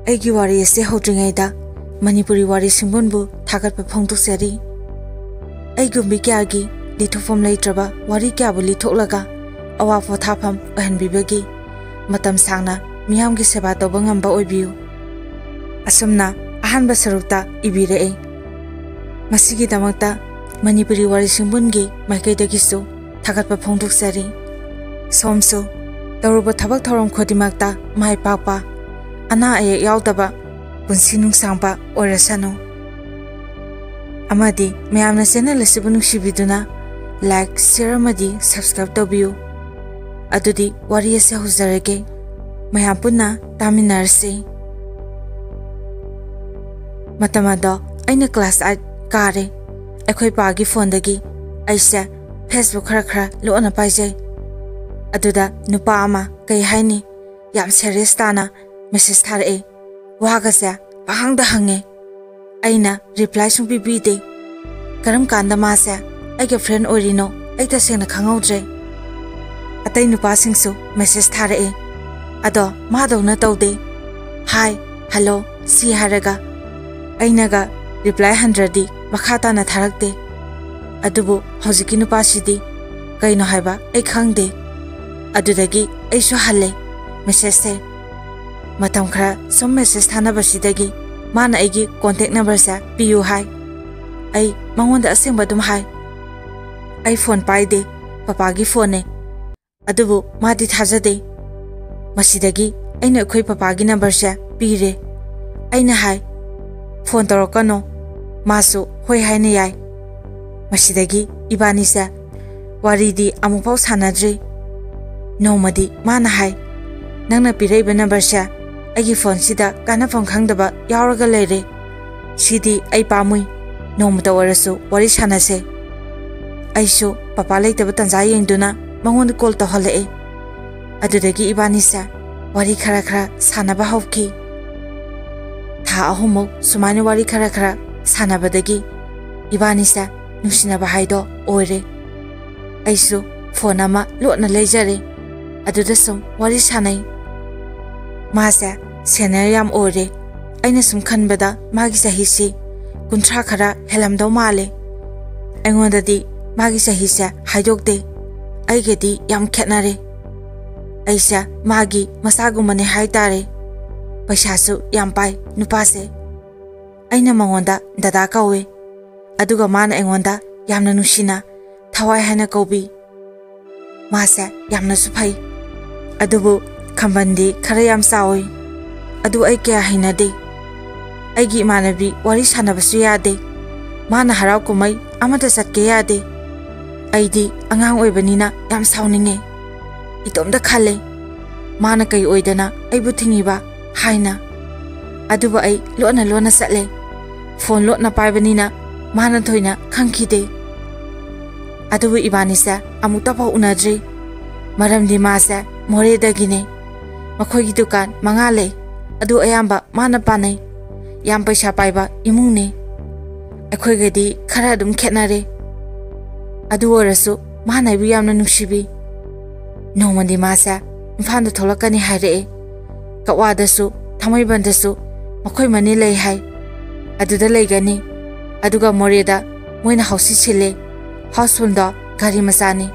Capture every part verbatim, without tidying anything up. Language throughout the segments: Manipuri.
ꯑꯩꯒꯤ ꯋꯥꯔꯤ ꯑꯁꯤ ꯍꯧꯗ꯭ꯔꯤꯉꯩꯗ ꯃꯅꯤꯄꯨꯔꯤ ꯋꯥꯔꯤ ꯁꯤꯡꯕꯨꯟꯕꯨ ꯊꯥꯒꯠꯄ ꯐꯣꯡꯗꯣꯛꯆꯔꯤ꯫ ꯑꯩꯒꯨꯝꯕꯤ ꯀꯌꯥꯒꯤ ꯂꯤꯊꯣꯛꯐꯝ ꯂꯩꯇ꯭ꯔꯕ ꯋꯥꯔꯤ ꯀꯌꯥꯕꯨ ꯂꯤꯊꯣꯛꯂꯒ ꯑꯋꯥ ꯄꯣꯊꯥꯐꯝ ꯑꯣꯏꯍꯟꯕꯤꯕꯒꯤ ꯃꯇꯝ ꯁꯥꯡꯅ ꯃꯤꯌꯥꯝꯒꯤ ꯁꯦꯕꯥ ꯇꯧꯕ ꯉꯝꯕ ꯑꯣꯏꯕꯤꯌꯨ꯫ ꯑꯁꯨꯝꯅ ꯑꯍꯥꯟꯕ ꯁꯔꯨꯛꯇ ꯏꯕꯤꯔꯛꯏ꯫ ꯃꯁꯤꯒꯤꯗꯃꯛꯇ ꯃꯅꯤꯄꯨꯔꯤ ꯋꯥꯔꯤ ꯁꯤꯡꯕꯨꯟꯒꯤ ꯃꯥꯏꯀꯩꯗꯒꯤꯁꯨ ꯊꯥꯒꯠꯄ ꯐꯣꯡꯗꯣꯛꯆꯔꯤ꯫ ꯁꯣꯝꯁꯨ ꯇꯧꯔꯨꯕ ꯊꯕꯛ ꯊꯧꯔꯝ ꯈꯨꯗꯤꯡꯃꯛꯇ ꯃꯥꯏ ꯄꯥꯛꯄ, ꯑꯅꯥ ꯑꯌꯦꯛ ꯌꯥꯎꯗꯕ ꯄꯨꯟꯁꯤ ꯅꯨꯡꯁꯥꯡꯕ ꯑꯣꯏꯔꯁꯅꯨ꯫ ꯑꯃꯗꯤ ꯃꯌꯥꯝꯅ ꯆꯦꯅꯦꯜ ꯑꯁꯤꯕꯨ ꯅꯨꯡꯁꯤꯕꯤꯗꯨꯅ ꯂꯥꯏꯛ, ꯁꯤꯌꯔ ꯑꯃꯗꯤ ꯁꯕꯁꯀ꯭ꯔꯥꯏꯕ ꯇꯧꯕꯤꯌꯨ꯫ ꯑꯗꯨꯗꯤ ꯋꯥꯔꯤ ꯑꯁꯤ ꯍꯧꯖꯔꯒꯦ꯫ ꯃꯌꯥꯝ ꯄꯨꯟꯅ ꯇꯥꯃꯤꯟꯅꯔꯁꯤ꯫ ꯃꯇꯝ ꯑꯗꯣ ꯑꯩꯅ ꯀ꯭ꯂꯥꯁ ꯑꯥꯏꯠ ꯀꯥꯔꯦ꯫ ꯑꯩꯈꯣꯏ ꯄꯥꯒꯤ ꯐꯣꯟꯗꯒꯤ ꯑꯩꯁꯦ ꯐꯦꯁꯕꯨꯛ ꯈꯔ ꯈꯔ ꯂꯣꯟꯅ ꯄꯥꯏꯖꯩ꯫ ꯑꯗꯨꯗ ꯅꯨꯄꯥ ꯑꯃ, ꯀꯩ ꯍꯥꯏꯅꯤ, ꯌꯥꯝ ꯁꯦꯔꯤꯌꯁ ꯇꯥꯅ ꯃꯦꯁꯦꯖ ꯊꯥꯔꯛꯑꯦ꯫ ꯋꯥꯒꯁꯦ ꯄꯪꯍꯪꯗ ꯍꯪꯉꯦ꯫ ꯑꯩꯅ ꯔꯤꯄ꯭ꯂꯥꯏ ꯁꯨꯡꯄꯤ ꯄꯤꯗꯦ꯫ ꯀꯔꯝ ꯀꯥꯟꯗ ꯃꯥꯁꯦ ꯑꯩꯒ ꯐ꯭ꯔꯦꯟ ꯑꯣꯏꯔꯤꯅꯣ ꯑꯩ ꯇꯁꯦꯡꯅ ꯈꯪꯍꯧꯗ꯭ꯔꯦ꯫ ꯑꯇꯩ ꯅꯨꯄꯥꯁꯤꯡꯁꯨ ꯃꯦꯁꯦꯖ ꯊꯥꯔꯛꯑꯦ꯫ ꯑꯗꯣ ꯃꯥꯗꯧꯅ ꯇꯧꯗꯦ꯫ ꯍꯥꯏ, ꯍꯜꯂꯣ, ꯁꯤ ꯍꯥꯏꯔꯒ ꯑꯩꯅꯒ ꯔꯤꯄ꯭ꯂꯥꯏ ꯍꯟꯗ꯭ꯔꯗꯤ ꯃꯈꯥ ꯇꯥꯅ ꯊꯥꯔꯛꯇꯦ꯫ ꯑꯗꯨꯕꯨ ꯍꯧꯖꯤꯛꯀꯤ ꯅꯨꯄꯥꯁꯤꯗꯤ ꯀꯩꯅꯣ ꯍꯥꯏꯕ ꯑꯩ ꯈꯪꯗꯦ꯫ ꯑꯗꯨꯗꯒꯤ ꯑꯩꯁꯨ ꯍꯜꯂꯦ ꯃꯦꯁꯦꯖꯁꯦ꯫ ꯃꯇꯝ ꯈꯔ ꯁꯨꯝ ꯃꯦꯁꯦꯖ ꯊꯥꯅꯕꯁꯤꯗꯒꯤ ꯃꯥꯅ ꯑꯩꯒꯤ ꯀꯣꯟꯇꯦꯛ ꯅꯝꯕꯔꯁꯦ ꯄꯤꯌꯨ ꯍꯥꯏ꯫ ꯑꯩ ꯃꯉꯣꯟꯗ ꯑꯁꯦꯡꯕ ꯑꯗꯨꯝ ꯍꯥꯏ꯫ ꯑꯩ ꯐꯣꯟ ꯄꯥꯏꯗꯦ, ꯄꯄꯥꯒꯤ ꯐꯣꯟꯅꯦ꯫ ꯑꯗꯨꯕꯨ ꯃꯥꯗꯤ ꯊꯥꯖꯗꯦ꯫ ꯃꯁꯤꯗꯒꯤ ꯑꯩꯅ ꯑꯩꯈꯣꯏ ꯄꯄꯥꯒꯤ ꯅꯝꯕꯔꯁꯦ ꯄꯤꯔꯦ꯫ ꯑꯩꯅ ꯍꯥꯏ, "ꯐꯣꯟ ꯇꯧꯔꯛꯀꯅꯣ"꯫ ꯃꯥꯁꯨ ꯍꯣꯏ ꯍꯥꯏꯅ ꯌꯥꯏ꯫ ꯃꯁꯤꯗꯒꯤ ꯏꯕꯥꯅꯤꯁꯦ ꯋꯥꯔꯤꯗꯤ ꯑꯃꯨꯛꯐꯥꯎ ꯁꯥꯟꯅꯗ꯭ꯔꯤ꯫ ꯅꯣꯡꯃꯗꯤ ꯃꯥꯅ ꯍꯥꯏ, "ꯅꯪꯅ ꯄꯤꯔꯛꯏꯕ ꯅꯝꯕꯔꯁꯦ ꯑꯩꯒꯤ ꯐꯣꯟꯁꯤꯗ ꯀꯥꯟꯅꯐꯝ ꯈꯪꯗꯕ ꯌꯥꯎꯔꯒ ꯂꯩꯔꯦ꯫ ꯁꯤꯗꯤ ꯑꯩ ꯄꯥꯝꯃꯨꯏ꯫ ꯅꯣꯡꯃꯇ ꯑꯣꯏꯔꯁꯨ ꯋꯥꯔꯤ ꯁꯥꯟꯅꯁꯦ"꯫ ꯑꯩꯁꯨ ꯄꯄꯥ ꯂꯩꯇꯕ ꯇꯟꯖꯥ ꯌꯦꯡꯗꯨꯅ ꯃꯉꯣꯟꯗ ꯀꯣꯜ ꯇꯧꯍꯜꯂꯛꯑꯦ꯫ ꯑꯗꯨꯗꯒꯤ ꯏꯕꯥꯅꯤꯁꯦ ꯋꯥꯔꯤ ꯈꯔ ꯈꯔ ꯁꯥꯟꯅꯕ ꯍꯧꯈꯤ꯫ ꯊꯥ ꯑꯍꯨꯝꯃꯨꯛ ꯁꯨꯃꯥꯏꯅ ꯋꯥꯔꯤ ꯈꯔ ꯈꯔ ꯁꯥꯟꯅꯕꯗꯒꯤ ꯏꯕꯥꯅꯤꯁꯦ ꯅꯨꯡꯁꯤꯅꯕ ꯍꯥꯏꯗꯣ ꯑꯣꯏꯔꯦ꯫ ꯑꯩꯁꯨ ꯐꯣꯟ ꯑꯃ ꯂꯣꯠꯅ ꯂꯩꯖꯔꯦ꯫ ꯑꯗꯨꯗ ꯁꯨꯝ ꯋꯥꯔꯤ ꯁꯥꯟꯅꯩ꯫ ꯃꯥꯁꯦ ꯁꯦꯅꯤꯌꯔ ꯌꯥꯝ ꯑꯣꯏꯔꯦ꯫ ꯑꯩꯅ ꯁꯨꯝ ꯈꯟꯕꯗ ꯃꯥꯒꯤ ꯆꯍꯤꯁꯤ ꯀꯨꯟꯊ꯭ꯔꯥ ꯈꯔ ꯍꯦꯜꯂꯝꯗꯧ ꯃꯥꯜꯂꯦ꯫ ꯑꯩꯉꯣꯟꯗꯗꯤ ꯃꯥꯒꯤ ꯆꯍꯤꯁꯦ ꯍꯥꯏꯗꯣꯛꯇꯦ꯫ ꯑꯩꯒꯗꯤ ꯌꯥꯝ ꯈꯦꯠꯅꯔꯦ꯫ ꯑꯩꯁꯦ ꯃꯥꯒꯤ ꯃꯆꯥꯒꯨꯝꯕꯅꯦ ꯍꯥꯏꯇꯥꯔꯦ꯫ ꯄꯩꯁꯥꯁꯨ ꯌꯥꯝ ꯄꯥꯏ ꯅꯨꯄꯥꯁꯦ꯫ ꯑꯩꯅ ꯃꯉꯣꯟꯗ ꯗꯗꯥ ꯀꯧꯋꯦ꯫ ꯑꯗꯨꯒ ꯃꯥꯅ ꯑꯩꯉꯣꯟꯗ ꯌꯥꯝꯅ ꯅꯨꯡꯁꯤꯅ ꯊꯋꯥꯏ ꯍꯥꯏꯅ ꯀꯧꯕꯤ꯫ ꯃꯥꯁꯦ ꯌꯥꯝꯅꯁꯨ ꯐꯩ꯫ ꯑꯗꯨꯕꯨ ꯈꯝꯕꯟꯗꯤ ꯈꯔ ꯌꯥꯝ ꯆꯥꯎꯏ꯫ ꯑꯗꯨ ꯑꯩ ꯀꯌꯥ ꯍꯩꯅꯗꯦ꯫ ꯑꯩꯒꯤ ꯏꯃꯥꯟꯅꯕꯤ ꯋꯥꯔꯤ ꯁꯥꯟꯅꯕꯁꯨ ꯌꯥꯗꯦ꯫ ꯃꯥꯅ ꯍꯔꯥꯎ ꯀꯨꯝꯍꯩ ꯑꯃꯗ ꯆꯠꯀꯦ ꯌꯥꯗꯦ꯫ ꯑꯩꯗꯤ ꯑꯉꯥꯡ ꯑꯣꯏꯕꯅꯤꯅ ꯌꯥꯝ ꯁꯥꯎꯅꯤꯡꯉꯦ꯫ ꯏꯇꯣꯝꯇ ꯈꯜꯂꯦ, "ꯃꯥꯅ ꯀꯩ ꯑꯣꯏꯗꯅ ꯑꯩꯕꯨ ꯊꯤꯡꯉꯤꯕ?" ꯍꯥꯏꯅ꯫ ꯑꯗꯨꯕꯨ ꯑꯩ ꯂꯣꯟꯅ ꯂꯣꯟꯅ ꯆꯠꯂꯦ꯫ ꯐꯣꯟ ꯂꯣꯟꯅ ꯄꯥꯏꯕꯅꯤꯅ ꯃꯥꯅ ꯊꯣꯏꯅ ꯈꯪꯈꯤꯗꯦ꯫ ꯑꯗꯨꯕꯨ ꯏꯕꯥꯅꯤꯁꯦ ꯑꯃꯨꯛꯇ ꯐꯥꯎ ꯎꯅꯗ꯭ꯔꯤ꯫ ꯃꯔꯝꯗꯤ ꯃꯥꯁꯦ ꯃꯣꯔꯦꯗꯒꯤꯅꯦ꯫ ꯃꯈꯣꯏꯒꯤ ꯗꯨꯀꯥꯟ ꯃꯉꯥ ꯂꯩ꯫ ꯑꯗꯨ ꯑꯌꯥꯝꯕ ꯃꯥꯅ ꯄꯥꯅꯩ꯫ ꯌꯥꯝ ꯄꯩꯁꯥ ꯄꯥꯏꯕ ꯏꯃꯨꯡꯅꯤ꯫ ꯑꯩꯈꯣꯏꯒꯗꯤ ꯈꯔ ꯑꯗꯨꯝ ꯈꯦꯠꯅꯔꯦ꯫ ꯑꯗꯨ ꯑꯣꯏꯔꯁꯨ ꯃꯥꯅ ꯑꯩꯕꯨ ꯌꯥꯝꯅ ꯅꯨꯡꯁꯤꯕꯤ꯫ ꯅꯣꯡꯃꯗꯤ ꯃꯥꯁꯦ ꯏꯝꯐꯥꯜꯗ ꯊꯣꯛꯂꯛꯀꯅꯤ ꯍꯥꯏꯔꯛꯑꯦ꯫ ꯀꯛꯋꯥꯗꯁꯨ ꯊꯥꯡꯃꯩꯕꯟꯗꯁꯨ ꯃꯈꯣꯏ ꯃꯅꯦ ꯂꯩ ꯍꯥꯏ꯫ ꯑꯗꯨꯗ ꯂꯩꯒꯅꯤ꯫ ꯑꯗꯨꯒ ꯃꯣꯔꯦꯗ ꯃꯣꯏꯅ ꯍꯥꯎꯁꯤ ꯁꯤꯜꯂꯦ꯫ ꯍꯥꯎꯁꯐꯨꯜꯗꯣ ꯒꯥꯔꯤ ꯃꯆꯥꯅꯤ꯫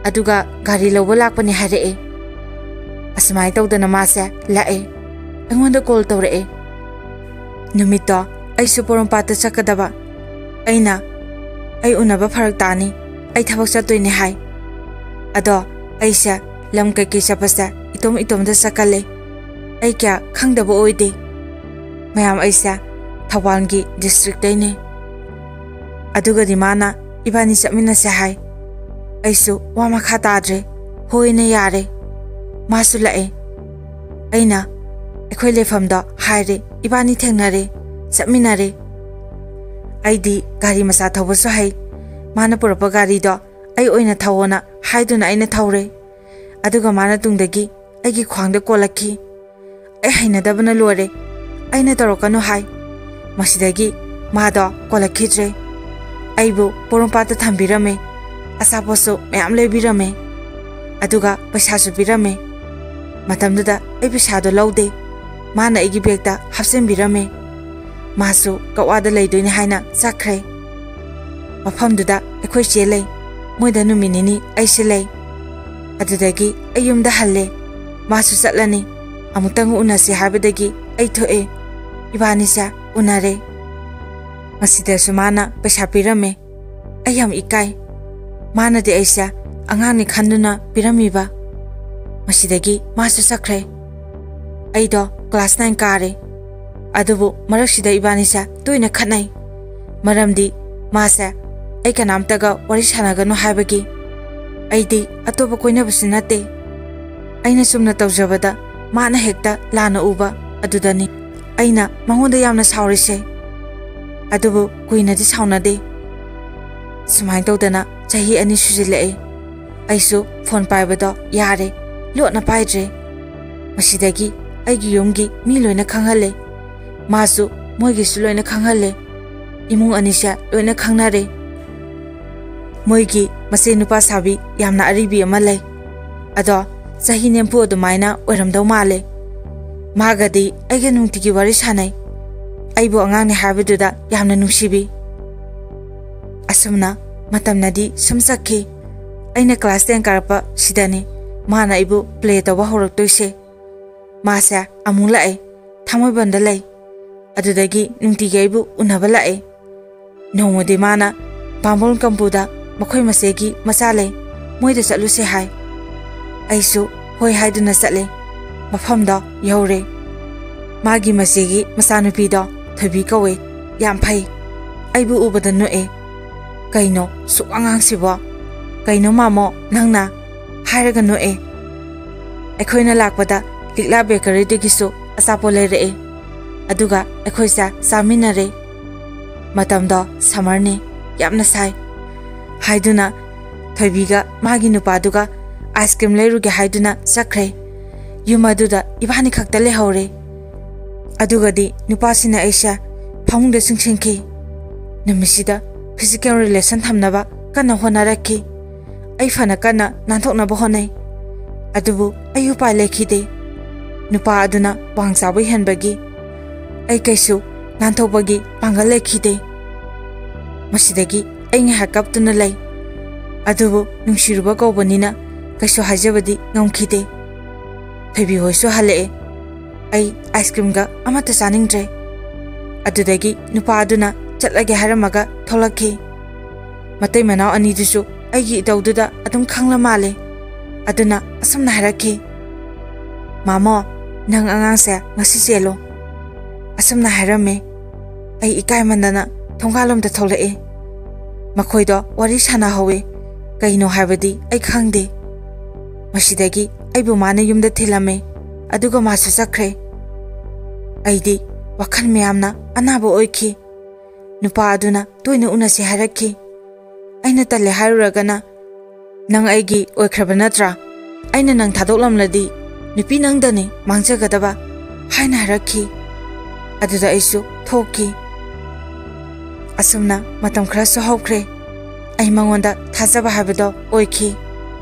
ꯑꯗꯨꯒ ꯒꯥꯔꯤ ꯂꯧꯕ ꯂꯥꯛꯄꯅꯤ ꯍꯥꯏꯔꯛꯑꯦ꯫ ꯑꯁꯨꯃꯥꯏꯅ ꯇꯧꯗꯅ ꯃꯥꯁꯦ ꯂꯥꯛꯑꯦ꯫ ꯑꯩꯉꯣꯟꯗ ꯀꯣꯜ ꯇꯧꯔꯛꯑꯦ꯫ ꯅꯨꯃꯤꯠꯇꯣ ꯑꯩꯁꯨ ꯄꯣꯔꯣꯝꯄꯥꯠꯇ ꯆꯠꯀꯗꯕ꯫ ꯑꯩꯅ, "ꯑꯩ ꯎꯅꯕ ꯐꯔꯛ ꯇꯥꯅꯤ, ꯑꯩ ꯊꯕꯛ ꯆꯠꯇꯣꯏꯅꯦ" ꯍꯥꯏ꯫ ꯑꯗꯣ ꯑꯩꯁꯦ ꯂꯝ ꯀꯩꯀꯩ ꯆꯠꯄꯁꯦ ꯏꯇꯣꯝ ꯏꯇꯣꯝꯗ ꯆꯠꯀꯜꯂꯦ꯫ ꯑꯩ ꯀꯌꯥ ꯈꯪꯗꯕ ꯑꯣꯏꯗꯦ꯫ ꯃꯌꯥꯝ, ꯑꯩꯁꯦ ꯊꯧꯕꯥꯜꯒꯤ ꯗꯤꯁꯇ꯭ꯔꯤꯛꯇꯩꯅꯦ꯫ ꯑꯗꯨꯒꯗꯤ ꯃꯥꯅ ꯏꯕꯥꯅꯤ ꯆꯠꯃꯤꯟꯅꯁꯦ ꯍꯥꯏ꯫ ꯑꯩꯁꯨ ꯋꯥ ꯃꯈꯥ ꯇꯥꯗ꯭ꯔꯦ꯫ ꯍꯣꯏꯅ ꯌꯥꯔꯦ꯫ ꯃꯥꯁꯨ ꯂꯥꯛꯑꯦ꯫ ꯑꯩꯅ ꯑꯩꯈꯣꯏ ꯂꯩꯐꯝꯗꯣ ꯍꯥꯏꯔꯦ꯫ ꯏꯕꯥꯅꯤ ꯊꯦꯡꯅꯔꯦ, ꯆꯠꯃꯤꯟꯅꯔꯦ꯫ ꯑꯩꯗꯤ ꯒꯥꯔꯤ ꯃꯆꯥ ꯊꯧꯕꯁꯨ ꯍꯩ꯫ ꯃꯥꯅ ꯄꯨꯔꯛꯄ ꯒꯥꯔꯤꯗꯣ ꯑꯩ ꯑꯣꯏꯅ ꯊꯧꯑꯣꯅ ꯍꯥꯏꯗꯨꯅ ꯑꯩꯅ ꯊꯧꯔꯦ꯫ ꯑꯗꯨꯒ ꯃꯥꯅ ꯇꯨꯡꯗꯒꯤ ꯑꯩꯒꯤ ꯈ꯭ꯋꯥꯡꯗ ꯀꯣꯜꯂꯛꯈꯤ꯫ ꯑꯩ ꯍꯩꯅꯗꯕꯅ ꯂꯣꯏꯔꯦ꯫ ꯑꯩꯅ ꯇꯧꯔꯛꯀꯅꯨ ꯍꯥꯏ꯫ ꯃꯁꯤꯗꯒꯤ ꯃꯥꯗꯣ ꯀꯣꯜꯂꯛꯈꯤꯗ꯭ꯔꯦ꯫ ꯑꯩꯕꯨ ꯄꯣꯔꯣꯝꯄꯥꯠꯇ ꯊꯝꯕꯤꯔꯝꯃꯦ꯫ ꯑꯆꯥꯄꯣꯠꯁꯨ ꯃꯌꯥꯝ ꯂꯩꯕꯤꯔꯝꯃꯦ꯫ ꯑꯗꯨꯒ ꯄꯩꯁꯥꯁꯨ ꯄꯤꯔꯝꯃꯦ꯫ ꯃꯇꯝꯗꯨꯗ ꯑꯩ ꯄꯩꯁꯥꯗꯣ ꯂꯧꯗꯦ꯫ ꯃꯥꯅ ꯑꯩꯒꯤ ꯕꯦꯒꯇ ꯍꯥꯞꯆꯤꯟꯕꯤꯔꯝꯃꯦ꯫ ꯃꯥꯁꯨ ꯀꯛꯋꯥꯗ ꯂꯩꯗꯣꯏꯅꯤ ꯍꯥꯏꯅ ꯆꯠꯈ꯭ꯔꯦ꯫ ꯃꯐꯝꯗꯨꯗ ꯑꯩꯈꯣꯏ ꯆꯦ ꯂꯩ꯫ ꯃꯣꯏꯗ ꯅꯨꯃꯤꯠ ꯅꯤꯅꯤ ꯑꯩꯁꯦ ꯂꯩ꯫ ꯑꯗꯨꯗꯒꯤ ꯑꯩ ꯌꯨꯝꯗ ꯍꯜꯂꯦ꯫ ꯃꯥꯁꯨ ꯆꯠꯂꯅꯤ꯫ ꯑꯃꯨꯛꯇꯪ ꯎꯅꯁꯤ ꯍꯥꯏꯕꯗꯒꯤ ꯑꯩ ꯊꯣꯛꯑꯦ꯫ ꯏꯕꯥꯅꯤꯁꯦ ꯎꯅꯔꯦ꯫ ꯃꯁꯤꯗꯁꯨ ꯃꯥꯅ ꯄꯩꯁꯥ ꯄꯤꯔꯝꯃꯦ꯫ ꯑꯩ ꯌꯥꯝ ꯏꯀꯥꯏ꯫ ꯃꯥꯅꯗꯤ ꯑꯩꯁꯦ ꯑꯉꯥꯡꯅꯤ ꯈꯟꯗꯨꯅ ꯄꯤꯔꯝꯃꯤꯕ꯫ ꯃꯁꯤꯗꯒꯤ ꯃꯥꯁꯨ ꯆꯠꯈ꯭ꯔꯦ꯫ ꯑꯩꯗꯣ class nine ꯀꯥꯔꯦ꯫ ꯑꯗꯨꯕꯨ ꯃꯔꯛꯁꯤꯗ ꯏꯕꯥꯅꯤꯁꯦ ꯇꯣꯏꯅ ꯈꯠꯅꯩ꯫ ꯃꯔꯝꯗꯤ ꯃꯥꯁꯦ ꯑꯩ ꯀꯅꯥꯝꯇꯒ ꯋꯥꯔꯤ ꯁꯥꯟꯅꯒꯅꯨ ꯍꯥꯏꯕꯒꯤ꯫ ꯑꯩꯗꯤ ꯑꯇꯣꯞꯄ ꯀꯣꯏꯅꯕꯁꯨ ꯅꯠꯇꯦ꯫ ꯑꯩꯅ ꯆꯨꯝꯅ ꯇꯧꯖꯕꯗ ꯃꯥꯅ ꯍꯦꯛꯇ ꯂꯥꯟꯅ ꯎꯕ ꯑꯗꯨꯗꯅꯤ ꯑꯩꯅ ꯃꯉꯣꯟꯗ ꯌꯥꯝꯅ ꯁꯥꯎꯔꯤꯁꯦ꯫ ꯑꯗꯨꯕꯨ ꯀꯨꯏꯅꯗꯤ ꯁꯥꯎꯅꯗꯦ꯫ ꯁꯨꯃꯥꯏꯅ ꯇꯧꯗꯅ ꯆꯍꯤ ꯑꯅꯤ ꯁꯨꯖꯤꯜꯂꯛꯑꯦ꯫ ꯑꯩꯁꯨ phone ꯄꯥꯏꯕꯗꯣ ꯌꯥꯔꯦ, ꯂꯣꯠꯅ ꯄꯥꯏꯗ꯭ꯔꯦ꯫ ꯃꯁꯤꯗꯒꯤ ꯑꯩꯒꯤ ꯌꯨꯝꯒꯤ ꯃꯤ ꯂꯣꯏꯅ ꯈꯪꯍꯜꯂꯦ꯫ ꯃꯥꯁꯨ ꯃꯣꯏꯒꯤꯁꯨ ꯂꯣꯏꯅ ꯈꯪꯍꯜꯂꯦ꯫ ꯏꯃꯨꯡ ꯑꯅꯤꯁꯦ ꯂꯣꯏꯅ ꯈꯪꯅꯔꯦ꯫ ꯃꯣꯏꯒꯤ ꯃꯆꯦ ꯅꯨꯄꯥ ꯁꯥꯕꯤ ꯌꯥꯝꯅ ꯑꯔꯤꯕꯤ ꯑꯃ ꯂꯩ꯫ ꯑꯗꯣ ꯆꯍꯤ ꯅꯤꯐꯨ ꯑꯗꯨꯃꯥꯏꯅ ꯑꯣꯏꯔꯝꯗꯧ ꯃꯥꯜꯂꯦ꯫ ꯃꯥꯒꯗꯤ ꯑꯩꯒ ꯅꯨꯡꯇꯤꯒꯤ ꯋꯥꯔꯤ ꯁꯥꯟꯅꯩ꯫ ꯑꯩꯕꯨ ꯑꯉꯥꯡꯅꯤ ꯍꯥꯏꯕꯗꯨꯗ ꯌꯥꯝꯅ ꯅꯨꯡꯁꯤꯕꯤ꯫ ꯑꯁꯨꯝꯅ ꯃꯇꯝꯅꯗꯤ ꯁꯨꯝ ꯆꯠꯈꯤ꯫ ꯑꯩꯅ class ten ꯀꯥꯔꯛꯄ ꯁꯤꯗꯅꯤ ꯃꯥꯅ ꯑꯩꯕꯨ play ꯇꯧꯕ ꯍꯧꯔꯛꯇꯣꯏꯁꯦ꯫ ꯃꯥꯁꯦ ꯑꯃꯨꯛ ꯂꯥꯛꯑꯦ, ꯊꯥꯡꯃꯩꯕꯟꯗ ꯂꯩ꯫ ꯑꯗꯨꯗꯒꯤ ꯅꯨꯡꯇꯤꯒꯤ ꯑꯩꯕꯨ ꯎꯅꯕ ꯂꯥꯛꯑꯦ꯫ ꯅꯣꯡꯃꯗꯤ ꯃꯥꯅ ꯕꯥꯃꯣꯟ ꯀꯝꯄꯨꯗ ꯃꯈꯣꯏ ꯃꯆꯦꯒꯤ ꯃꯆꯥ ꯂꯩ, ꯃꯣꯏꯗ ꯆꯠꯂꯨꯁꯦ ꯍꯥꯏ꯫ ꯑꯩꯁꯨ ꯍꯣꯏ ꯍꯥꯏꯗꯨꯅ ꯆꯠꯂꯦ꯫ ꯃꯐꯝꯗꯣ ꯌꯧꯔꯦ꯫ ꯃꯥꯒꯤ ꯃꯆꯦꯒꯤ ꯃꯆꯥꯅꯨꯄꯤꯗꯣ ꯊꯣꯏꯕꯤ ꯀꯧꯋꯦ, ꯌꯥꯝ ꯐꯩ꯫ ꯑꯩꯕꯨ ꯎꯕꯗ ꯅꯣꯛꯑꯦ꯫ "ꯀꯩꯅꯣ ꯁꯨꯛ ꯑꯉꯥꯡꯁꯤꯕꯣ? ꯀꯩꯅꯣ ꯃꯥꯃꯣ ꯅꯪꯅ?" ꯍꯥꯏꯔꯒ ꯅꯣꯛꯑꯦ꯫ ꯑꯩꯈꯣꯏꯅ ꯂꯥꯛꯄꯗ ꯂꯤꯛꯂꯥ ꯕꯦꯀꯔꯤꯗꯒꯤꯁꯨ ꯑꯆꯥꯄꯣꯠ ꯂꯩꯔꯛꯑꯦ꯫ ꯑꯗꯨꯒ ꯑꯩꯈꯣꯏꯁꯦ ꯆꯥꯃꯤꯟꯅꯔꯦ꯫ ꯃꯇꯝꯗꯣ summerꯅꯤ, ꯌꯥꯝꯅ ꯁꯥꯏ꯫ ꯍꯥꯏꯗꯨꯅ ꯊꯣꯏꯕꯤꯒ ꯃꯥꯒꯤ ꯅꯨꯄꯥꯗꯨꯒ ice cream ꯂꯩꯔꯨꯒꯦ ꯍꯥꯏꯗꯨꯅ ꯆꯠꯈ꯭ꯔꯦ꯫ ꯌꯨꯝ ꯑꯗꯨꯗ ꯏꯕꯥꯅꯤ ꯈꯛꯇ ꯂꯩꯍꯧꯔꯦ꯫ ꯑꯗꯨꯒꯗꯤ ꯅꯨꯄꯥꯁꯤꯅ ꯑꯩꯁꯦ ꯐꯃꯨꯡꯗ ꯆꯤꯡꯁꯤꯟꯈꯤ꯫ ꯅꯨꯃꯤꯠꯁꯤꯗ physical relation ꯊꯝꯅꯕ ꯀꯟꯅ ꯍꯣꯠꯅꯔꯛꯈꯤ꯫ ꯑꯩ ꯐꯅ ꯀꯟꯅ ꯅꯥꯟꯊꯣꯛꯅꯕ ꯍꯣꯠꯅꯩ꯫ ꯑꯗꯨꯕꯨ ꯑꯩ ꯎꯄꯥꯏ ꯂꯩꯈꯤꯗꯦ꯫ ꯅꯨꯄꯥ ꯑꯗꯨꯅ ꯋꯥꯡ ꯆꯥꯎꯕ ꯍꯦꯟꯕꯒꯤ ꯑꯩ ꯀꯩꯁꯨ ꯅꯥꯟꯊꯣꯛꯄꯒꯤ ꯄꯥꯡꯒꯜ ꯂꯩꯈꯤꯗꯦ꯫ ꯃꯁꯤꯗꯒꯤ ꯑꯩ ꯉꯥꯏꯍꯥꯛ ꯀꯞꯇꯨꯅ ꯂꯩ꯫ ꯑꯗꯨꯕꯨ ꯅꯨꯡꯁꯤꯔꯨꯕ ꯀꯧꯕꯅꯤꯅ ꯀꯩꯁꯨ ꯍꯥꯏꯖꯕꯗꯤ ꯉꯝꯈꯤꯗꯦ꯫ ꯊꯣꯏꯕꯤ ꯍꯣꯏꯁꯨ ꯍꯜꯂꯛꯑꯦ꯫ ꯑꯩ ꯑꯥꯏꯁ ꯀ꯭ꯔꯤꯝꯒ ꯑꯃꯠꯇ ꯆꯥꯅꯤꯡꯗ꯭ꯔꯦ꯫ ꯑꯗꯨꯗꯒꯤ ꯅꯨꯄꯥ ꯑꯗꯨꯅ ꯆꯠꯂꯒꯦ ꯍꯥꯏꯔꯝꯃꯒ ꯊꯣꯛꯂꯛꯈꯤ꯫ ꯃꯇꯩ ꯃꯅꯥꯎ ꯑꯅꯤꯗꯨꯁꯨ ꯑꯩꯒꯤ ꯏꯇꯧꯗꯨꯗ ꯑꯗꯨꯝ ꯈꯪꯂ ꯃꯥꯜꯂꯦ꯫ ꯑꯗꯨꯅ ꯑꯁꯨꯝꯅ ꯍꯥꯏꯔꯛꯈꯤ, "ꯃꯥꯃꯣ, ꯅꯪ ꯑꯉꯥꯡꯁꯦ ꯉꯁꯤ ꯆꯦꯜꯂꯣ"꯫ ꯑꯁꯨꯝꯅ ꯍꯥꯏꯔꯝꯃꯦ꯫ ꯑꯩ ꯏꯀꯥꯏꯃꯟꯗꯅ ꯊꯣꯡꯒꯥꯜꯂꯣꯝꯗ ꯊꯣꯛꯂꯛꯑꯦ꯫ ꯃꯈꯣꯏꯗꯣ ꯋꯥꯔꯤ ꯁꯥꯟꯅꯍꯧꯋꯦ꯫ ꯀꯩꯅꯣ ꯍꯥꯏꯕꯗꯤ ꯑꯩ ꯈꯪꯗꯦ꯫ ꯃꯁꯤꯗꯒꯤ ꯑꯩꯕꯨ ꯃꯥꯅ ꯌꯨꯝꯗ ꯊꯤꯜꯂꯝꯃꯦ꯫ ꯑꯗꯨꯒ ꯃꯥꯁꯨ ꯆꯠꯈ꯭ꯔꯦ꯫ ꯑꯩꯗꯤ ꯋꯥꯈꯜ ꯃꯌꯥꯝꯅ ꯑꯅꯥꯕ ꯑꯣꯏꯈꯤ꯫ ꯅꯨꯄꯥ ꯑꯗꯨꯅ ꯇꯣꯏꯅ ꯎꯅꯁꯦ ꯍꯥꯏꯔꯛꯈꯤ꯫ ꯑꯩꯅ ꯇꯜꯂꯦ ꯍꯥꯏꯔꯨꯔꯒꯅ, "ꯅꯪ ꯑꯩꯒꯤ ꯑꯣꯏꯈ꯭ꯔꯕ ꯅꯠꯇ꯭ꯔꯥ? ꯑꯩꯅ ꯅꯪ ꯊꯥꯗꯣꯛꯂꯝꯂꯗꯤ ꯅꯨꯄꯤ ꯅꯪꯗꯅꯤ ꯃꯥꯡꯖꯒꯗꯕ" ꯍꯥꯏꯅ ꯍꯥꯏꯔꯛꯈꯤ꯫ ꯑꯗꯨꯗ ꯑꯩꯁꯨ ꯊꯣꯛꯈꯤ꯫ ꯑꯁꯨꯝꯅ ꯃꯇꯝ ꯈꯔꯁꯨ ꯍꯧꯈ꯭ꯔꯦ꯫ ꯑꯩ ꯃꯉꯣꯟꯗ ꯊꯥꯖꯕ ꯍꯥꯏꯕꯗꯣ ꯑꯣꯏꯈꯤ꯫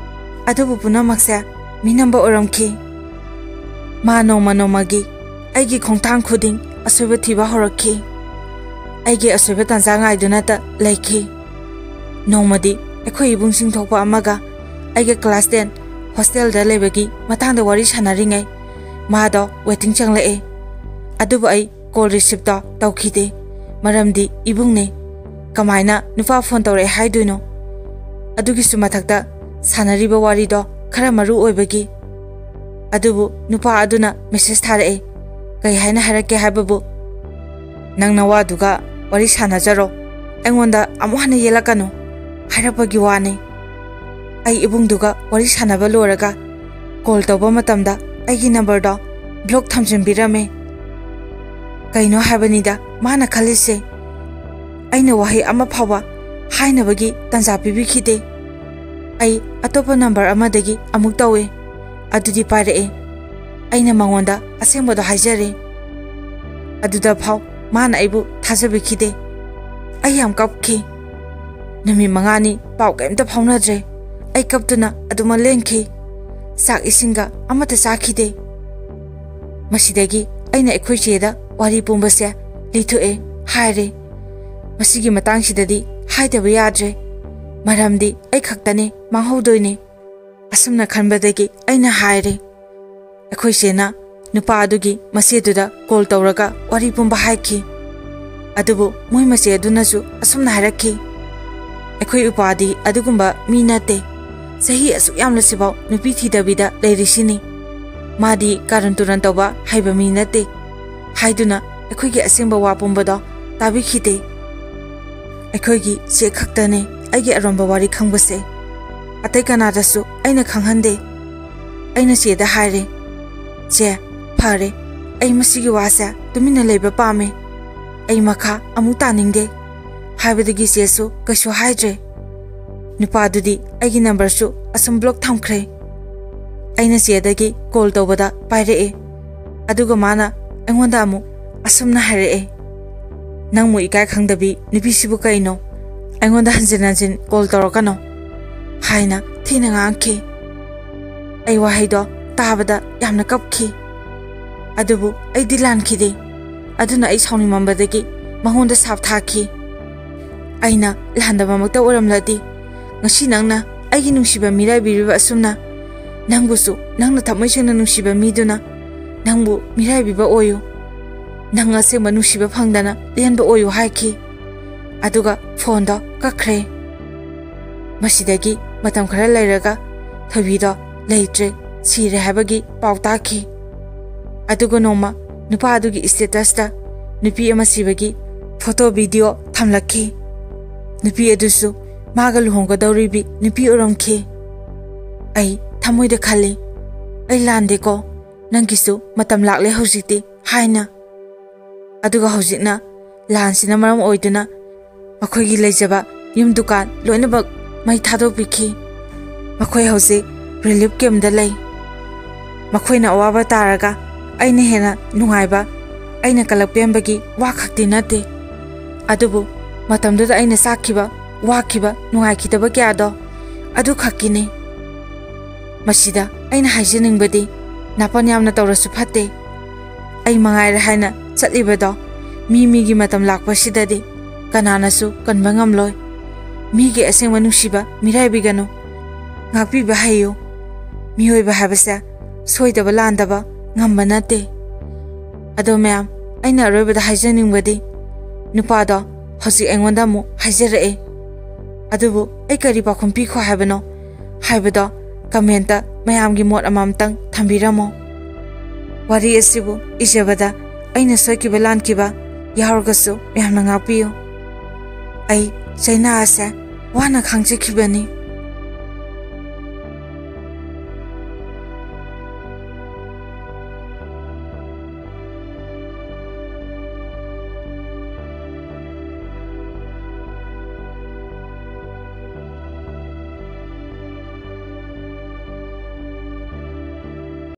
ꯑꯗꯨꯕꯨ ꯄꯨꯝꯅꯃꯛꯁꯦ ꯃꯤꯅꯝꯕ ꯑꯣꯏꯔꯝꯈꯤ꯫ ꯃꯥ ꯅꯣꯡꯃ ꯅꯣꯡꯃꯒꯤ ꯑꯩꯒꯤ ꯈꯣꯡꯊꯥꯡ ꯈꯨꯗꯤꯡ ꯑꯁꯣꯏꯕ ꯊꯤꯕ ꯍꯧꯔꯛꯈꯤ꯫ ꯑꯩꯒꯤ ꯑꯁꯣꯏꯕ ꯇꯥꯟꯖꯥ ꯉꯥꯏꯗꯨꯅꯇ ꯂꯩꯈꯤ꯫ ꯅꯣꯡꯃꯗꯤ ꯑꯩꯈꯣꯏ ꯏꯕꯨꯡꯁꯤꯡ ꯊꯣꯛꯄ ꯑꯃꯒ ꯑꯩꯒ ꯀ꯭ꯂꯥꯁ ꯇꯦꯟ ꯍꯣꯁꯇꯦꯜꯗ ꯂꯩꯕꯒꯤ ꯃꯇꯥꯡꯗ ꯋꯥꯔꯤ ꯁꯥꯟꯅꯔꯤꯉꯩ, ꯃꯥꯗꯣ ꯋꯦꯇꯤꯡ ꯆꯪꯂꯛꯑꯦ꯫ ꯑꯗꯨꯕꯨ ꯑꯩ ꯀꯣꯜ ꯔꯤꯁꯤꯞꯇꯣ ꯇꯧꯈꯤꯗꯦ, ꯃꯔꯝꯗꯤ ꯏꯕꯨꯡꯅꯦ꯫ ꯀꯃꯥꯏꯅ ꯅꯨꯄꯥ ꯐꯣꯟ ꯇꯧꯔꯛꯑꯦ ꯍꯥꯏꯗꯣꯏꯅꯣ? ꯑꯗꯨꯒꯤꯁꯨ ꯃꯊꯛꯇ ꯁꯥꯟꯅꯔꯤꯕ ꯋꯥꯔꯤꯗꯣ ꯈꯔ ꯃꯔꯨ ꯑꯣꯏꯕꯒꯤ꯫ ꯑꯗꯨꯕꯨ ꯅꯨꯄꯥ ꯑꯗꯨꯅ ꯃꯦꯁꯦꯖ ꯊꯥꯔꯛꯑꯦ꯫ ꯀꯩ ꯍꯥꯏꯅ ꯍꯥꯏꯔꯛꯀꯦ ꯍꯥꯏꯕꯕꯨ, "ꯅꯪ ꯅꯋꯥꯗꯨꯒ ꯋꯥꯔꯤ ꯁꯥꯟꯅꯖꯔꯣ, ꯑꯩꯉꯣꯟꯗ ꯑꯃꯨꯛ ꯍꯟꯅ ꯌꯦꯜꯂꯛꯀꯅꯨ" ꯍꯥꯏꯔꯛꯄꯒꯤ ꯋꯥꯅꯤ꯫ ꯑꯩ ꯏꯕꯨꯡꯗꯨꯒ ꯋꯥꯔꯤ ꯁꯥꯟꯅꯕ ꯂꯣꯏꯔꯒ ꯀꯣꯜ ꯇꯧꯕ ꯃꯇꯝꯗ ꯑꯩꯒꯤ ꯅꯝꯕꯔꯗꯣ ꯕ꯭ꯂꯣꯛ ꯊꯝꯖꯤꯟꯕꯤꯔꯝꯃꯦ꯫ ꯀꯩꯅꯣ ꯍꯥꯏꯕꯅꯤꯗ ꯃꯥꯅ ꯈꯜꯂꯤꯁꯦ꯫ ꯑꯩꯅ ꯋꯥꯍꯩ ꯑꯃ ꯐꯥꯎꯕ ꯍꯥꯏꯅꯕꯒꯤ ꯇꯥꯟꯖꯥ ꯄꯤꯕꯤꯈꯤꯗꯦ꯫ ꯑꯩ ꯑꯇꯣꯞꯄ ꯅꯝꯕꯔ ꯑꯃꯗꯒꯤ ꯑꯃꯨꯛ ꯇꯧꯏ꯫ ꯑꯗꯨꯗꯤ ꯄꯥꯏꯔꯛꯑꯦ꯫ ꯑꯩꯅ ꯃꯉꯣꯟꯗ ꯑꯁꯦꯡꯕꯗꯣ ꯍꯥꯏꯖꯔꯦ꯫ ꯑꯗꯨꯗ ꯐꯥꯎ ꯃꯥꯅ ꯑꯩꯕꯨ ꯊꯥꯖꯕꯤꯈꯤꯗꯦ꯫ ꯑꯩ ꯌꯥꯝ ꯀꯞꯈꯤ꯫ ꯅꯨꯃꯤꯠ ꯃꯉꯥꯅꯤ ꯄꯥꯎ ꯀꯔꯤꯝꯇ ꯐꯥꯎꯅꯗ꯭ꯔꯦ꯫ ꯑꯩ ꯀꯞꯇꯨꯅ ꯑꯗꯨꯃꯛ ꯂꯦꯟꯈꯤ꯫ ꯆꯥꯛ ꯏꯁꯤꯡꯒ ꯑꯃꯠꯇ ꯆꯥꯈꯤꯗꯦ꯫ ꯃꯁꯤꯗꯒꯤ ꯑꯩꯅ ꯑꯩꯈꯣꯏ ꯆꯦꯗ ꯋꯥꯔꯤ ꯄꯨꯝꯕꯁꯦ ꯂꯤꯊꯣꯛꯑꯦ ꯍꯥꯏꯔꯦ꯫ ꯃꯁꯤꯒꯤ ꯃꯇꯥꯡꯁꯤꯗꯗꯤ ꯍꯥꯏꯗꯕ ꯌꯥꯗ꯭ꯔꯦ, ꯃꯔꯝꯗꯤ ꯑꯩ ꯈꯛꯇꯅꯦ ꯃꯥꯡꯍꯧꯗꯣꯏꯅꯦ꯫ ꯑꯁꯨꯝꯅ ꯈꯟꯕꯗꯒꯤ ꯑꯩꯅ ꯍꯥꯏꯔꯦ꯫ ꯑꯩꯈꯣꯏ ꯆꯦꯅ ꯅꯨꯄꯥ ꯑꯗꯨꯒꯤ ꯃꯆꯦꯗꯨꯗ ꯀꯣꯜ ꯇꯧꯔꯒ ꯋꯥꯔꯤ ꯄꯨꯝꯕ ꯍꯥꯏꯈꯤ꯫ ꯑꯗꯨꯕꯨ ꯃꯣꯏ ꯃꯆꯦ ꯑꯗꯨꯅꯁꯨ ꯑꯁꯨꯝꯅ ꯍꯥꯏꯔꯛꯈꯤ, "ꯑꯩꯈꯣꯏ ꯎꯄꯥꯗꯤ ꯑꯗꯨꯒꯨꯝꯕ ꯃꯤ ꯅꯠꯇꯦ꯫ ꯆꯍꯤ ꯑꯁꯨꯛ ꯌꯥꯝꯂꯁꯤꯐꯥꯎ ꯅꯨꯄꯤ ꯊꯤꯗꯕꯤꯗ ꯂꯩꯔꯤꯁꯤꯅꯤ꯫ ꯃꯥꯗꯤ ꯀꯥꯔꯟ ꯇꯨꯔꯟ ꯇꯧꯕ ꯍꯩꯕ ꯃꯤ ꯅꯠꯇꯦ" ꯍꯥꯏꯗꯨꯅ ꯑꯩꯈꯣꯏꯒꯤ ꯑꯁꯦꯡꯕ ꯋꯥ ꯄꯨꯝꯕꯗꯣ ꯇꯥꯕꯤꯈꯤꯗꯦ꯫ ꯑꯩꯈꯣꯏꯒꯤ ꯆꯦ ꯈꯛꯇꯅꯦ ꯑꯩꯒꯤ ꯑꯔꯣꯟꯕ ꯋꯥꯔꯤ ꯈꯪꯕꯁꯦ꯫ ꯑꯇꯩ ꯀꯅꯥꯗꯁꯨ ꯑꯩꯅ ꯈꯪꯍꯟꯗꯦ꯫ ꯑꯩꯅ ꯆꯦꯗ ꯍꯥꯏꯔꯦ, "ꯆꯦ, ꯐꯔꯦ, ꯑꯩ ꯃꯁꯤꯒꯤ ꯋꯥꯁꯦ ꯇꯨꯃꯤꯟꯅ ꯂꯩꯕ ꯄꯥꯝꯃꯦ꯫ ꯑꯩ ꯃꯈꯥ ꯑꯃꯨꯛ ꯇꯥꯅꯤꯡꯗꯦ" ꯍꯥꯏꯕꯗꯒꯤ ꯆꯦꯁꯨ ꯀꯩꯁꯨ ꯍꯥꯏꯗ꯭ꯔꯦ꯫ ꯅꯨꯄꯥꯗꯨꯗꯤ ꯑꯩꯒꯤ ꯅꯝꯕꯔꯁꯨ ꯑꯁꯨꯝ ꯕ꯭ꯂꯣꯛ ꯊꯝꯈ꯭ꯔꯦ꯫ ꯑꯩꯅ ꯆꯦꯗꯒꯤ ꯀꯣꯜ ꯇꯧꯕꯗ ꯄꯥꯏꯔꯛꯑꯦ, ꯑꯗꯨꯒ ꯃꯥꯅ ꯑꯩꯉꯣꯟꯗ ꯑꯃꯨꯛ ꯑꯁꯨꯝꯅ ꯍꯥꯏꯔꯛꯑꯦ, "ꯅꯪꯕꯨ ꯏꯀꯥꯏ ꯈꯪꯗꯕꯤ ꯅꯨꯄꯤꯁꯤꯕꯨ ꯀꯩꯅꯣ? ꯑꯩꯉꯣꯟꯗ ꯍꯟꯖꯤꯟ ꯍꯟꯖꯤꯟ ꯀꯣꯜ ꯇꯧꯔꯛꯀꯅꯣ" ꯍꯥꯏꯅ ꯊꯤꯅ ꯉꯥꯡꯈꯤ꯫ ꯑꯩ ꯋꯥꯍꯩꯗꯣ ꯇꯥꯕꯗ ꯌꯥꯝꯅ ꯀꯞꯈꯤ꯫ ꯑꯗꯨꯕꯨ ꯑꯩꯗꯤ ꯂꯥꯟꯈꯤꯗꯦ꯫ ꯑꯗꯨꯅ ꯑꯩ ꯁꯥꯎꯅꯤꯡꯃꯟꯕꯗꯒꯤ ꯃꯉꯣꯟꯗ ꯁꯥꯞ ꯊꯥꯈꯤ꯫ ꯑꯩꯅ ꯂꯥꯟꯗꯕꯃꯛꯇ ꯑꯣꯏꯔꯝꯂꯗꯤ, ꯉꯁꯤ ꯅꯪꯅ ꯑꯩꯒꯤ ꯅꯨꯡꯁꯤꯕ ꯃꯤꯔꯥꯏꯕꯤꯔꯤꯕ ꯑꯁꯨꯝꯅ, ꯅꯪꯕꯨꯁꯨ ꯅꯪꯅ ꯊꯃꯣꯏ ꯁꯦꯡꯅ ꯅꯨꯡꯁꯤꯕ ꯃꯤꯗꯨꯅ ꯅꯪꯕꯨ ꯃꯤꯔꯥꯏꯕꯤꯕ ꯑꯣꯏꯌꯨ, ꯅꯪ ꯑꯁꯦꯡꯕ ꯅꯨꯡꯁꯤꯕ ꯐꯪꯗꯅ ꯂꯦꯟꯕ ꯑꯣꯏꯌꯨ ꯍꯥꯏꯈꯤ꯫ ꯑꯗꯨꯒ ꯐꯣꯟꯗꯣ ꯀꯛꯈ꯭ꯔꯦ꯫ ꯃꯁꯤꯗꯒꯤ ꯃꯇꯝ ꯈꯔ ꯂꯩꯔꯒ ꯊꯣꯏꯕꯤꯗꯣ ꯂꯩꯇ꯭ꯔꯦ, ꯁꯤꯔꯦ ꯍꯥꯏꯕꯒꯤ ꯄꯥꯎ ꯇꯥꯈꯤ꯫ ꯑꯗꯨꯒ ꯅꯣꯡꯃ ꯅꯨꯄꯥ ꯑꯗꯨꯒꯤ ꯁ꯭ꯇꯦꯇꯁꯇ ꯅꯨꯄꯤ ꯑꯃ ꯁꯤꯕꯒꯤ ꯐꯣꯇꯣ ꯚꯤꯗꯤꯑꯣ ꯊꯝꯂꯛꯈꯤ꯫ ꯅꯨꯄꯤ ꯑꯗꯨꯁꯨ ꯃꯥꯒ ꯂꯨꯍꯣꯡꯒꯗꯧꯔꯤꯕꯤ ꯅꯨꯄꯤ ꯑꯣꯏꯔꯝꯈꯤ꯫ ꯑꯩ ꯊꯃꯣꯏꯗ ꯈꯜꯂꯤ, "ꯑꯩ ꯂꯥꯟꯗꯦꯀꯣ, ꯅꯪꯒꯤꯁꯨ ꯃꯇꯝ ꯂꯥꯛꯂꯦ ꯍꯧꯖꯤꯛꯇꯤ" ꯍꯥꯏꯅ꯫ ꯑꯗꯨꯒ ꯍꯧꯖꯤꯛꯅ ꯂꯥꯟꯁꯤꯅ ꯃꯔꯝ ꯑꯣꯏꯗꯨꯅ ꯃꯈꯣꯏꯒꯤ ꯂꯩꯖꯕ ꯌꯨꯝ ꯗꯨꯀꯥꯟ ꯂꯣꯏꯅꯃꯛ ꯃꯩ ꯊꯥꯗꯣꯛꯄꯤꯈꯤ꯫ ꯃꯈꯣꯏ ꯍꯧꯖꯤꯛ ꯔꯤꯂꯤꯐ ꯀꯦꯝꯗ ꯂꯩ꯫ ꯃꯈꯣꯏꯅ ꯑꯋꯥꯕ ꯇꯥꯔꯒ ꯑꯩꯅ ꯍꯦꯟꯅ ꯅꯨꯡꯉꯥꯏꯕ, ꯑꯩꯅ ꯀꯂꯛ ꯄꯦꯟꯕꯒꯤ ꯋꯥ ꯈꯛꯇꯤ ꯅꯠꯇꯦ, ꯑꯗꯨꯕꯨ ꯃꯇꯝꯗꯨꯗ ꯑꯩꯅ ꯆꯥꯛꯈꯤꯕ, ꯋꯥꯈꯤꯕ, ꯅꯨꯡꯉꯥꯏꯈꯤꯗꯕ ꯀꯌꯥꯗꯣ ꯑꯗꯨꯈꯛꯀꯤꯅꯤ꯫ ꯃꯁꯤꯗ ꯑꯩꯅ ꯍꯥꯏꯖꯅꯤꯡꯕꯗꯤ, ꯅꯥꯄꯟ ꯌꯥꯝꯅ ꯇꯧꯔꯁꯨ ꯐꯠꯇꯦ, ꯑꯩ ꯃꯉꯥꯏꯔꯦ ꯍꯥꯏꯅ ꯆꯠꯂꯤꯕꯗꯣ ꯃꯤ ꯃꯤꯒꯤ ꯃꯇꯝ ꯂꯥꯛꯄꯁꯤꯗꯗꯤ ꯀꯅꯥꯅꯁꯨ ꯀꯟꯕ ꯉꯝꯂꯣꯏ꯫ ꯃꯤꯒꯤ ꯑꯁꯦꯡꯕ ꯅꯨꯡꯁꯤꯕ ꯃꯤꯔꯥꯏꯕꯤꯒꯅꯨ꯫ ꯉꯥꯛꯄꯤꯕ ꯍꯩꯌꯨ꯫ ꯃꯤꯑꯣꯏꯕ ꯍꯥꯏꯕꯁꯦ ꯁꯣꯏꯗꯕ ꯂꯥꯟꯗꯕ ꯉꯝꯕ ꯅꯠꯇꯦ꯫ ꯑꯗꯣ ꯃꯌꯥꯝ, ꯑꯩꯅ ꯑꯔꯣꯏꯕꯗ ꯍꯥꯏꯖꯅꯤꯡꯕꯗꯤ, ꯅꯨꯄꯥꯗꯣ ꯍꯧꯖꯤꯛ ꯑꯩꯉꯣꯟꯗ ꯑꯃꯨꯛ ꯍꯥꯏꯖꯔꯛꯑꯦ꯫ ꯑꯗꯨꯕꯨ ꯑꯩ ꯀꯔꯤ ꯄꯥꯎꯈꯨꯝ ꯄꯤꯈꯣ ꯍꯥꯏꯕꯅꯣ ꯍꯥꯏꯕꯗꯣ comment ꯃꯌꯥꯝꯒꯤ ꯃꯣꯠ ꯑꯃꯃꯝꯇꯪ ꯊꯝꯕꯤꯔꯝꯃꯣ꯫ ꯋꯥꯔꯤ ꯑꯁꯤꯕꯨ ꯏꯖꯕꯗ ꯑꯩꯅ ꯁꯣꯏꯈꯤꯕ ꯂꯥꯟꯈꯤꯕ ꯌꯥꯎꯔꯒꯁꯨ ꯃꯌꯥꯝꯅ ꯉꯥꯛꯄꯤꯌꯨ꯫ ꯑꯩ ꯆꯩꯅꯥ ꯑꯁꯦ ꯋꯥꯅ ꯈꯥꯡꯖꯈꯤꯕꯅꯤ꯫